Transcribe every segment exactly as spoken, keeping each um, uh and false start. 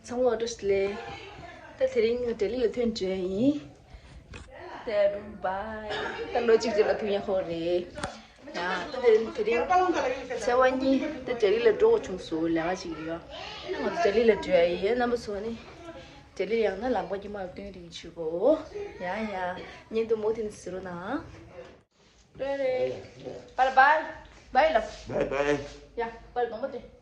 ཚང་མ་བཀྲ་ཤིས་བདེ་ལེགས། ད་དེ་རིང་ང་ལྡི་ལི་ལ་ཐོན་བྱས་ཡིན། ད་རུང་བྷའི། ད་ལོ་གཅིག་རྗེས་ལ་ཐུག་ཡག་ཧོ་རེད། ཡ། ད་དེ་དེ་རིང་ཚེས་པ་གཉིས་ད་ལྡི་ལི་ལ་འགྲོ་དགོས་བྱུང་སོང་། ལས་ཀ་ཅིག་ཡོད། ང་ཚོ་ལྡི་ལི་ལ་འགྲོ་ཡ་ཡིན། རྣམ་པ་ཚོ་ནི་ལྡི་ལི་ཡོང་ན་ལམ་ཁ་དཀྱིལ་མ་སྟོན་རིང་བྱེད་དགོས། ཡ་ཡ། བརྙན་དུ་མུ་མཐུད་ནས་གཟིགས་རོགས་གནང་། རེད་རེད། པཱ་ལགས་བྷའི། བྷའི་ལབ། བྷའི་བྷའི། ཡ། པཱ་ལགས་གདོང་པ་སྟོན།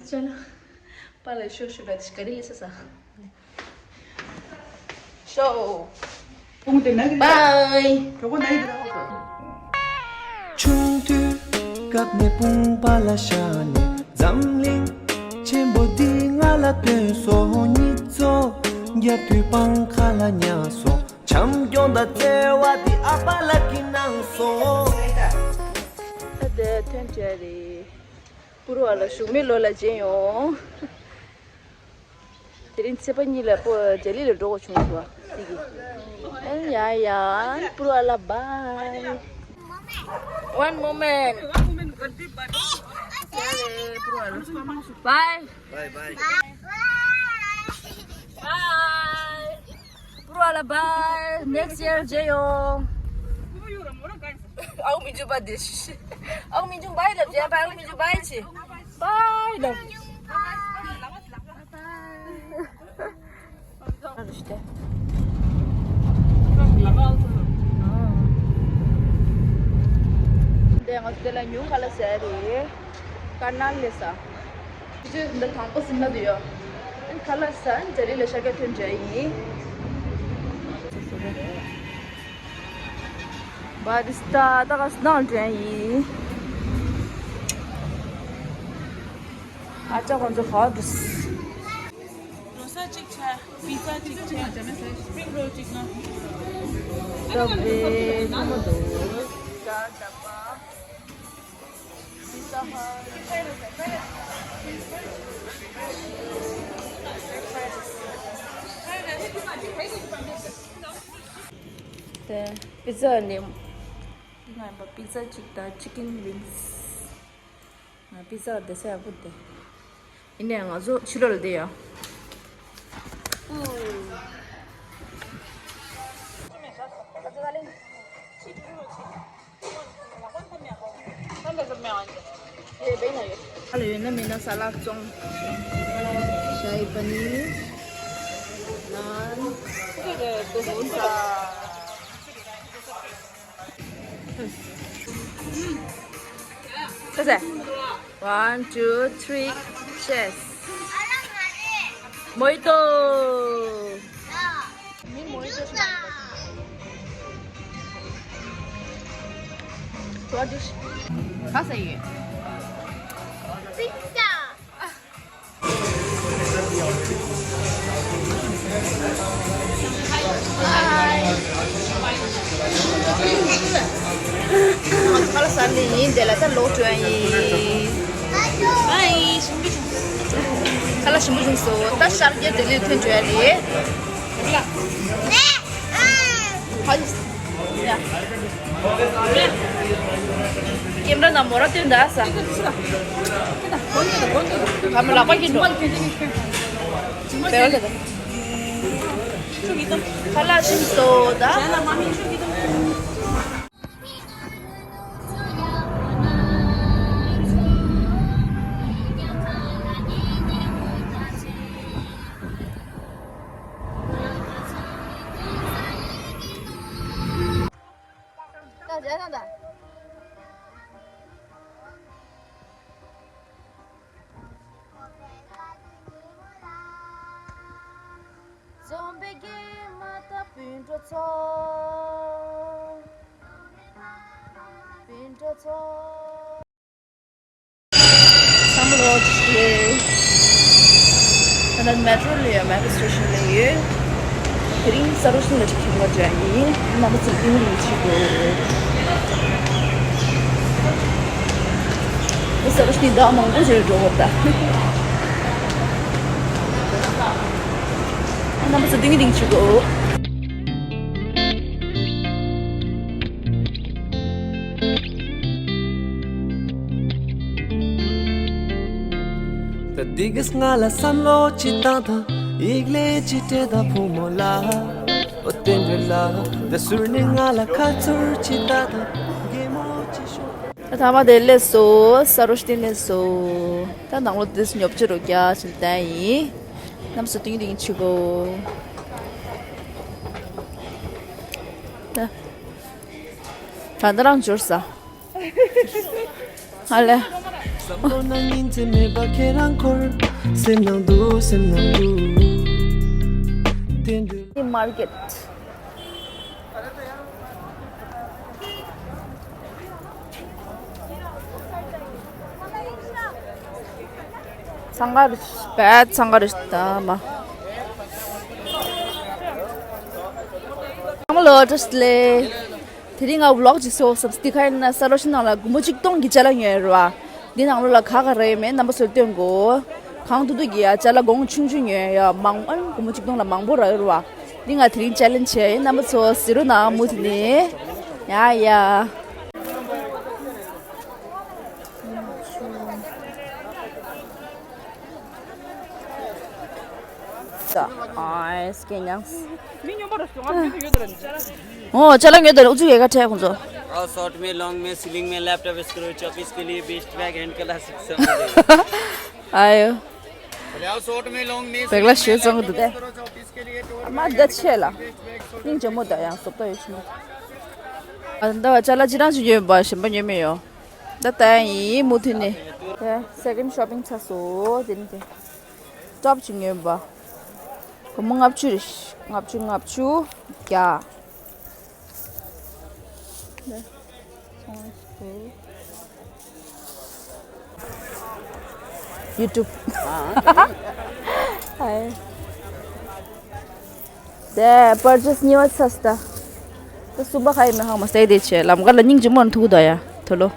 ཅོ་ལགས། པཱ་ལགས་ཤོག་ཤོག་ལ་ག་རེ་ལས་ས་ས། ཤོག། བྷའི། ཆུང་དུས་སྐབས་ནས་དཔུང་པ་ལ་བཞག་ནས་འཛམ་གླིང་ཆེན་པོ་འདི་ང་ལ་སྟོན་སོང་། གཉིས་ཚོ་རྒྱབ་དུས་པང་ཁ་ལ་ཉལ་སོང་། བྱམས་སྐྱོང་དང་བརྩེ་བ་འདི་ཨ་ཕ་ལགས་ཀྱིས་གནང་སོང་། ད་དེ་ཐོན་བྲལ་རེད། པུ་རུ་བ་ལ་གཞུག་མའི་ལོ་ལ་མཇལ་ཡོང་། དེ་རིང་ཚེས་པ་གཉིས་ལ་པོ་ལྡི་ལི་ལ་འགྲོ་དགོས་བྱུང་སོང་། ཨ་ཡ་ཡ། པུ་རུ་བ་ལ་བྷའི། One moment. པུ་རུ་བ་ལ་བྷའི། བྷའི་བྷའི། བྷའི། པུ་རུ་བ་ལ་བྷའི། Next year མཇལ་ཡོང་། ཨའུ་མི་འཇུ་བྷའི་དེ། ཨའུ་མི་འཇུ་བྷའི་ལབ་བྱས། ཨའུ་མི་འཇུ་བྷའི་བྱས། བྷའི་ལབ། འདི་ང་ཚོ་འདི་ལ་ཉུང་ཁ་ལག་ཟ་རེད། དཀར་ནག་ལས་ས། ཅི་འདི་དང་པོ་ཟིན་ན་འདི་ཡོད། ཨན་ཁ་ལག་ཟ། ཨན་ལྡི་ལི་ལ་ཤར་རྒྱག་ཐོན་བྲལ་ཡིན། བྷ་རི་སི་ཏཱ་ད་ག་སྣང་དྲན་ཡིན། ཨ་ཅག་ཁོང་ཚོ་ག་འགྲོ། འགྲོ་ས་གཅིག་ཆ། པི་ཛ་གཅིག་ཆ། སི་པི་རིང་རོལ་གཅིག་ན། སྟབས་བདེ་ཚང་མ་འདུག་ཇ་ཌ་པ། པི་ཛ་ཧ། དེ་པི་ཛ་ནི། ང་པི་ཛ་གཅིག་དང་ཅི་ཀིན་ཝིང་སི། ང་པི་ཛ་བསྡད་ས་ཡག་པོ་འདུག་ཡིན་ནའི་ང་ཚོ་ཕྱི་ལོགས་ལ་བསྡད་ཡོད། ཨ་ལ་ཡོད་ན་མིན་ན་ས་ལག་བཙོང་། ཤ་ཡི་པ་ནིར། ནཱན། ཟ། ཁ་ཟས། One, two, three, cheers. Mojito. What is? ཁ་ཟས་ཡོད། Pizza. ཁ་ལག་ཟ་ནི་ཡིན། དེ་ལ་ད་ལོག་འགྲོ་ཡ་ཡིན། ཁ་ལག་ཞིམ་པོ་བྱུང་སོང་། ད་ཤར་རྒྱག་ལྡི་ལིར་ཐོན་འགྲོ་ཡ་རེད། ཧ་ཡིས། ཡ། ཀེམ་ར་ནང་མོ་ར་སྟོན་ད་ས། ཁ་མི་ལག་པ་ཀྱི་འགྲོ། བེ་བ་ལ་ད། ཁ་ལག་ཞིམ་སོང་ད། ད་ཟས་ན་ད། འཛོམས་པའི་སྐྱེལ་མ་དང་སྤུན་གྲོགས་ཚོ། སྤུན་གྲོགས་ཚོ། བསམ་བློ་ཅིག་ད་ལྟ་མེ་ཊྲོ་ལ་ཡོད། མེ་ཊྲོ་སི་ཊེ་ཤན་ལ་ཡོད། དེ་རིང་ས་རོ་ཤིན་ལ་ཅིག་ཁྱིམ་ལ་འགྲོ་ཡིན། རྣམ་པ་ཚོ་ཏིང་རིང་ཅིག་གོ། ས་རོ་ཤིན་ཟླ་མང་པོ་ཅིག་འགྲོ་བ་ད། རྣམ་པ་ཚོ་ཏིང་རིང་ཅིག་གོ། ད་འདི་གི་ང་ལ་བསམ་བློ་ཅིག་བཏང་དང་། ཡིག་ལན་ཅིག་སྤྲད་དང་བུ་མོ་ལགས། ཨོ་བསྟན་འགྲོ་ལགས། ད་ཟུར་ནས་ང་ལ་ཁ་ཚུར་ཅིག་ལྟ་དང་། གད་མོ་ཅིག་ཤོར། ད་ཐ་མ་དེ་སླེབས་སོང་། ས་རོ་ཤི་ཏི་སླེབས་སོང་། ད་ནང་ལོགས་དེ་ཉོ་ཆ་རོ་རྒྱག་ཅིག་བསྟན་ཡིན། རྣམ་པ་ཚོ་ཏིང་ཏིང་ཆུ་གོ། ད་ད་ལྟ་རང་འབྱོར་ས། ཨ་ལེ། བསམ་བློ་ནང་ཉིན་མཚན་མེད་པ་ཁྱེད་རང་འཁོར། སེམས་ནང་དུ་སེམས་ནང་དུ། དེ་འདྲ། མར་ཀེཊ། འཚང་ཁ་རེད། བས་འཚང་ཁ་རེད་ད་མ། ཚང་མ་ལོ་བཀྲ་ཤིས་བདེ་ལེགས། དེ་རིང་ང་ཝི་ལོག་ཅིག་བཟོ་བསམ། འདི་ག་ཡིན་ན་ས་རོ་ཤི་ནང་ལ་སྒོར་མོ་གཅིག་སྟོང་གི་ཅ་ལག་ཉོས་ཡོད་རེད་བ། འདི་ནང་ལོགས་ལ་ག་ག་རེ་ཡོད་མེད་རྣམ་པ་ཚོར་སྟོན་དགོས། གང་ཐུབ་ཐུབ་ཀྱིས་ཡ་ཅ་ལག་གོང་ཆུང་ཆུང་ཉོས་ཡ་མང་ཨ་སྒོར་མོ་གཅིག་སྟོང་ལ་མང་པོ་རག་ཡོད་རེད་བ། འདི་ང་དེ་རིང་ཅེ་ལེན་ཇི་བྱས་ཡིན། རྣམ་པ་ཚོ་གཟིགས་རོགས་གནང་མུ་མཐུད་ནས། ཡ་ཡ། ཨ་སྐད་ཉངས། མི་སྨྱོན་པ་རེད་ཟེར། ང་སྨྱོན་པ་ཡོད་དོ་ར་འདི་ཅ་ལག་ཨོ་ཅ་ལག་ཉོས་དོ་ར། ཨུ་ཚུགས་ཡོད་ག་ཁྲལ་ཁོང་ཚོ། और शॉर्ट में लॉन्ग में सीलिंग में लैपटॉप स्क्रू चॉप इसके लिए best bag hand class six आयो। भले आओ शॉर्ट में लॉन्ग में बैगला सीलिंग में शूज लैपटॉप स्क्रू चॉप इसके लिए टूर ཨ་མ་ད་ཆེ་ལ། སྙིང་རྗེ་མོ་ད་ཡང་བཟོ་ལྟ་ཡོད་ཤི་མོ། ཨ་ད་ཅ་ལག་ཅི་རང་ཅིག་ཉོས་པ་གཞན་པ་ཉོས་མེད་ཡོ། ད་ད་ཡིན་མུ་མཐུད་ནས། ད་སེ་ཀེན་ཤོ་པིང་ཚར་སོང་། དེ་ནི་དེ། ཊོབ་ཅིག་ཉོས་པ། སྒོར་མོ་ལྔ་བཅུ་རེད། ལྔ་བཅུ་ལྔ་བཅུ་བརྒྱ། ཡུ་ཊུབ། ཧའི། དེ་པར་ཆེས་གཉིས་པ་ཚར་སོང་ད། ད་གསུམ་པ་ག་ཡིན་མིན་ཧ་མ་གོ། དེ་བྱས་ལམ་ཁ་ལ་སྙིང་རྗེ་མོ་ཐུག་ད་ཡ་ཐོ་ལོ།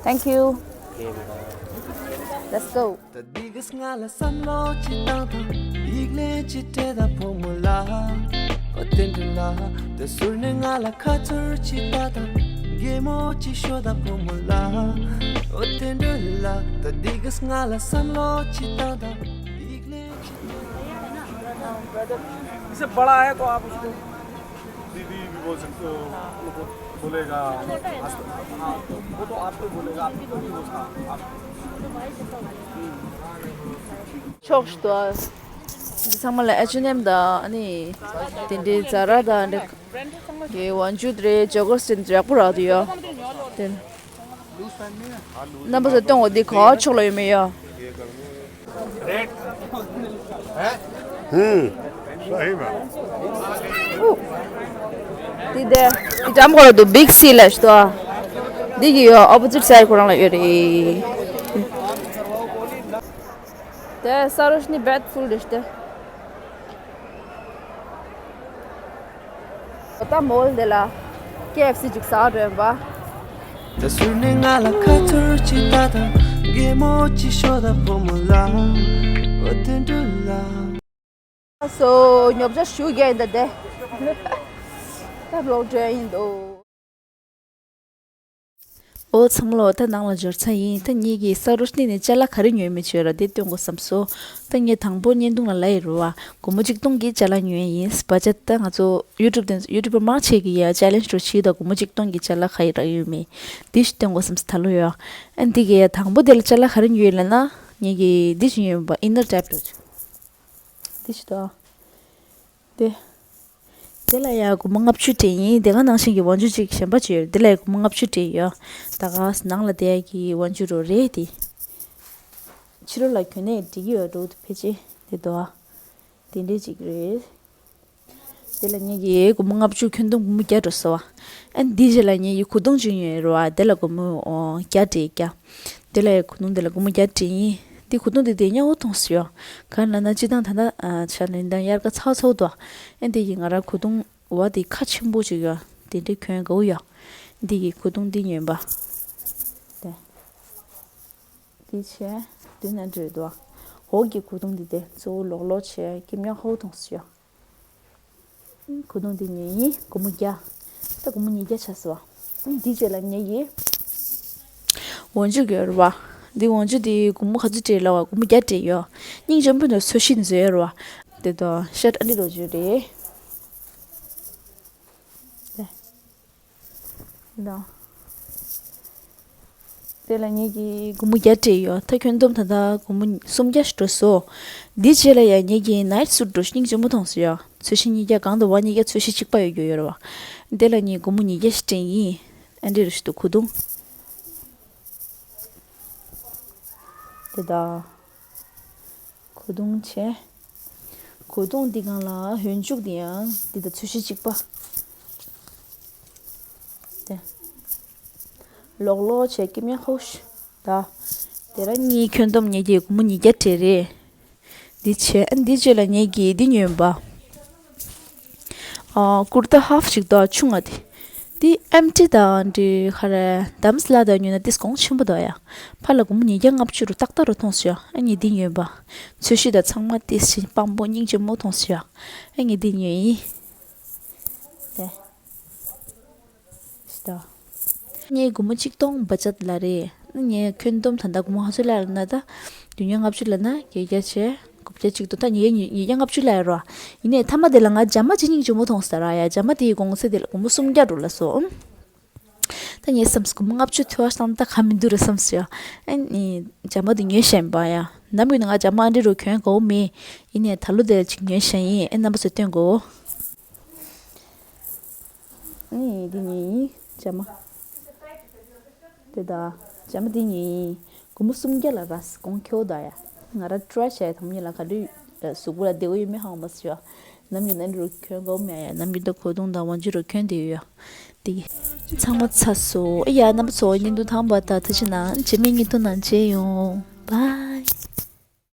Thank you. Let's go. ད་འདི་གི་ང་ལ་བསམ་བློ་ཅིག་བཏང་དང་། ཡིག་ལན་ཅིག་སྤྲད་དང་བུ་མོ་ལགས། ཨོ་བསྟན་འགྲོ་ལགས། ད་ཟུར་ནས་ང་ལ་ཁ་ཚུར་ཅིག་ལྟ་དང་། གད་མོ་ཅིག་ཤོར་དང་བུ་མོ་ལགས། ཨོ་བསྟན་འགྲོ་ལགས། ད་འདི་གི་ང་ལ་བསམ་བློ་ཅིག་བཏང་དང་། इसे बड़ा है तो आप उसको दीदी भी बोल सकते हो, मतलब, बोलेगा। हाँ, तो वो तो आपको बोलेगा, आपको बोलेगा उसका, आप ཕྱོགས་ཤིག་ཏུ། འདི་ཚང་མ་ལ་ཨེཆ་ཨེན་ཨེམ་དང་ཨ་ནི་དེ་འདྲའི་ཛ་ར་དང་འདྲ་གི་ཝན་ཅུ་དེ་འདྲའི་ཇོ་གར་སི་དེ་འདྲ་ཡག་པོ་རག་འདུག་ཡ། དེ་རྣམ་པ་ཚོ་སྟོན་འོ། འདི་ག་ཕྱོགས་ལ་ཡོད་མེད་ཡ། रेट है? हम्म, सही में। འདི་དེ་འདི་འགྲམ་སྐོར་ལ་འདུག་བིག་སི་ལ་ཤི་ཏོ། འདི་གི་ཡོ་ཨོ་པོ་ཟིཊ་སའིཌ་ཁོ་རང་ལ་ཡོད་རེད། དེ་ས་རོ་ཤི་ནི་བེད་ཕུལ་རེད་དེ། ད་མོལ་དེ་ལ་ཀེ་ཨེཕ་སི་ཅིག་ཟ་འགྲོ་ཡིན་པ། ད་ཟུར་ནས་ང་ལ་ཁ་ཚུར་ཅིག་ལྟ་དང་། གད་མོ་ཅིག་ཤོར་དང་བུ་མོ་ལགས། འོ་དེ་འདྲ་ལ། སོ་ཉོ་ཆ་ཞུ་རྒྱུ་ཡིན་ད་དེ། ད་ལོག་འགྲོ་ཡིན་འདུག་ཨོ་ཚང་མ་ལོ། ད་ནང་ལ་འབྱོར་ཚར་ཡིན། ད་ངེད་ཀྱིས་ས་རོ་ཤི་ནི་ནས་ཅ་ལག་ག་རེ་ཉོས་མེད་བྱོས་ར་དེ་སྟོན་དགོས་བསམ་སོང་། ད་ངས་དང་པོ་བརྙན་ཐུང་ལ་ལབ་ཡི་རུ་བ། སྒོར་མོ་གཅིག་སྟོང་གི་ཅ་ལག་ཉོས་ཡིན། བ་ཅ་ད་ང་ཚོ་ཡུ་ཊུབ་དེ་ཡུ་ཊུབ་པར་མང་ཆེ་གི་ཡ་ཅེ་ལེན་ཇི་རུ་ཆི་ད་སྒོར་མོ་གཅིག་སྟོང་གི་ཅ་ལག་ག་ཡི་རག་ཡོད་མེད་དེ་ཞིག་སྟོན་དགོས་བསམ་སོང་ད་ལོ་ཡ། ཨ་འདི་གི་ཡ་དང་པོ་དེ་ལ་ཅ་ལག་ག་རེ་ཉོས་ཡོད་ལབ་ན་ངེད་ཀྱིས་འདི་ཞིག་ཉོས་ཡོད་པ། ཨིན་ནར་ཊེབ་ལེཊ། འདི་ཞིག་ད། དེ། དེ་ལ་ཡ་སྒོར་མོ་ལྔ་བཅུ་སྤྲད་ཡིན། དེ་ག་ནང་བཞིན་གྱི་ཝན་ཅུ་གཅིག་གཞན་པ་ཅིག་ཡོད་རེད། དེ་ལ་ཡ་སྒོར་མོ་ལྔ་བཅུ་སྤྲད་ཡོད། ད་ག་ནང་ལ་བསྡད་ཡ་གི་ཝན་ཅུ་རོ་རེད་དེ། ཕྱི་རོལ་ལ་གྱོན་ནས་འགྲིག་གི་ཡོད་འགྲོ་འདུག་ཕལ་ཆེར་དེ་འདུག་ཨ། དེ་འདྲས་ཅིག་རེད། དེ་ལ་ངེད་ཀྱིས་སྒོར་མོ་ལྔ་བཅུ་ཁྱོན་བསྡོམས་སྒོར་མོ་བརྒྱ་འགྲོ་སོང་བ། ཨ་འདི་རྗེས་ལ་ངེད་ཀྱིས་གོས་ཐུང་ཅིག་ཉོས་རེད་བ། དེ་ལ་སྒོར་མོ་ཨོ་བརྒྱ་སྤྲད་བརྒྱ། དེ་ལ་ཡང་གོས་ཐུང་དེ་ལ་སྒོར་མོ་བརྒྱ་སྤྲད་ཡིན། དེ་གོས་ཐུང་དེ་དེ་སྙན་པོ་མཐོང་སོང་ཡ། ག་ན་ན་སྤྱི་བཏང་ད་ལྟ་ཨ་ཆ་ནས་ད་དབྱར་ཁ་ཚ་ཚ་འདུག་ཨ་འདི་གི་ང་རང་གོས་ཐུང་བ་དེ་ཁ་ཆེན་པོ་ཅིག་ཡ། དེ་འདྲའི་གྱོན་དགའ་བོ་ཡ། འདི་གི་གོས་ཐུང་འདི་ཉོས་པ། དེ། འདི་བྱས། འདི་ན་འདྲ་འདུག་འོག་གི་གོས་ཐུང་འདི་དེ་གཙོ་བོ་ལོག་ལོག་བྱས་སྐྱིད་མྱོང་ཧ་གོ་མཐོང་སོང་ཡ། གོས་ཐུང་འདི་ཉོས་ཡིན། སྒོར་མོ་བརྒྱ། ད་སྒོར་མོ་ཉིས་བརྒྱ་ཆགས་སོང་བ། འདི་རྗེས་ལ་ངེད་ཀྱིས། ཝན་ཅུ་གྱོན་རེད་བ། འདི་ཝང་ཅུ་འདི་སྒོར་མོ་ག་ཚོད་སྤྲད་ལབ་པ། སྒོར་མོ་བརྒྱ་སྤྲད་ཡོད། སྙིང་རྗེ་མོ་དང་ཚོས་གཞི་མཛོད་ར་བ། དེ་དང་ཤར་ཨ་འདི་རུ་བརྗོད་རེད། དེ་ལ་ངེད་ཀྱིས་སྒོར་མོ་བརྒྱ་སྤྲད་ཡོད། ད་ཁྱོན་བསྡོམས་ད་ལྟ་སྒོར་མོ་སུམ་བརྒྱ་ཞིག་འགྲོ་སོང་། འདི་རྗེས་ལ་ཡང་ངེད་ཀྱིས་ནའིཊ་སུཊ་འགྲོ་ཤི་སྙིང་རྗེ་མོ་མཐོང་སོང་ཡ། ཚོས་གཞི་ཉིས་བརྒྱ་གང་དུ་བ་ཉིས་བརྒྱ་ཚོས་གཞི་གཅིག་པ་ཡོད་རྒྱུ་ཡོད་ར་བ། དེ་ལ་ངས་སྒོར་མོ་ཉིས་བརྒྱ་ཞིག་སྤྲད་ཡིན། ཨ་འདྲི་རུ་ཞིག་ཏུ་གོས་ཐུང་། དེ་ད། གོས་ཐུང་བྱས། གོས་ཐུང་འདི་སྒང་ལ་ཧོན་ཅུག་འདི་ཡང་འདི་དང་ཚོས་གཞི་གཅིག་པ། དེ། ལོག་ལོག་བྱས་ཀི་མེ་ཧོ་ཤ། ད། དེ་ར་གཉིས་ཁྱོན་བསྡོམས་ངེད་ཀྱིས་སྒོར་མོ་ཉིས་བརྒྱ་སྤྲད་རེད། འདི་བྱས། ཨ་འདི་རྗེས་ལ་ངེད་ཀྱིས་འདི་ཉོས་པ། ཨ་ཀུར་ཏ་ཧབ་ཞིག་འདུག་ཆུང་ང་དེ། འདི་ཨེམ་ཊི་དང་འདི་ག་རེ་དམ་སི་ལ་དང་ཉོས་ན་འདི་གོང་ཆེན་པོ་འདུག་ཡ། ཕར་ལ་སྒོར་མོ་ཉིས་བརྒྱ་ལྔ་བཅུ་རུ་ཏག་ཏག་རུ་མཐོང་སོང་ཡ། ཨ་ངས་འདི་ཉོས་པ། ཚོས་གཞི་དང་ཚང་མ་ཏིས་ཤིང་སྤང་པོ་སྙིང་རྗེ་མོ་མཐོང་སོང་ཡ། ཨ་ངས་འདི་ཉོས་ཡིན། དེ། ད། ངས་སྒོར་མོ་གཅིག་སྟོང་བ་ཅད་ལ་རེད། ངས་ཁྱོན་བསྡོམས་ད་ལྟ་སྒོར་མོ་ག་ཚོད་ལ་ལ་ན་ད། བདུན་བརྒྱ་ལྔ་བཅུ་ལ་ན་བརྒྱད་བརྒྱ་བྱས། དགུ་བརྒྱ་གཅིག་སྟོང་། ད་ཉིས་བརྒྱ་ཉིས་ཉིས་བརྒྱ་ལྔ་བཅུ་ལ་ཡོད་རོ། ཡིན་ནའི་མཐའ་མ་དེ་ལ་ང་རྒྱ་མ་གཅིག་སྙིང་རྗེ་མོ་མཐོང་ས་ར་ཡ། རྒྱ་མ་དེའི་གོང་ཚད་དེ་ལ་སྒོར་མོ་སུམ་བརྒྱ་འགྲོ་ལ་སོ། ཨུམ། ད་ངས་བསམ་སྒོར་མོ་ལྔ་བཅུ་ཐོལ་བ་སང་ད་ག་མི་འདུག་རེད་བསམ་སོ་ཡ། ཨ་ནི་རྒྱ་མ་དེ་ཉོས་ཤེས་པ་ཡ། ནམ་རྒྱུན་ང་རྒྱ་མ་ཨ་འདྲི་རུ་གྱོན་དགོས་མེད། ཡིན་ནའི་ད་ལོ་དེ་ལ་གཅིག་ཉོས་ཤེས་ཡིན། ཨེ་རྣམ་པ་ཚོ་སྟོན་དགོས། ནི་འདི་ཉོས་ཡིན་ཇ་མ། དེ་ད་ཇ་མ་འདི་ཉོས་ཡིན། སྒོར་མོ་སུམ་བརྒྱ་ལ་ར་གོང་ཁེའོ་ད་ཡ། ང་ར་ཊི་རའི་བྱས་དང་མི་ལ་ག་དུས་གཟུགས་པོ་ལ་བདེ་བོ་ཡོད་མེད་ཧང་མ་སི་ཡ། ནམ་རྒྱུན་ཨ་འདྲི་རུ་གྱོན་དགོས་མེད་ཡ། ནམ་རྒྱུན་ད་གོས་ཐུང་དང་ཝང་ཅུ་རུ་གྱོན་བསྡད་ཡོད་ཡ། དེ་གི་ཚང་མ་ཚར་སོང་ཨེ་ཡ། རྣམ་པ་ཚོ་བརྙན་ཐུང་དང་པོ་ད་ཐུགས་རྗེ་གནང་། རྗེས་མའི་བརྙན་ཐུང་ནང་མཇལ་ཡོང་། བཱའི།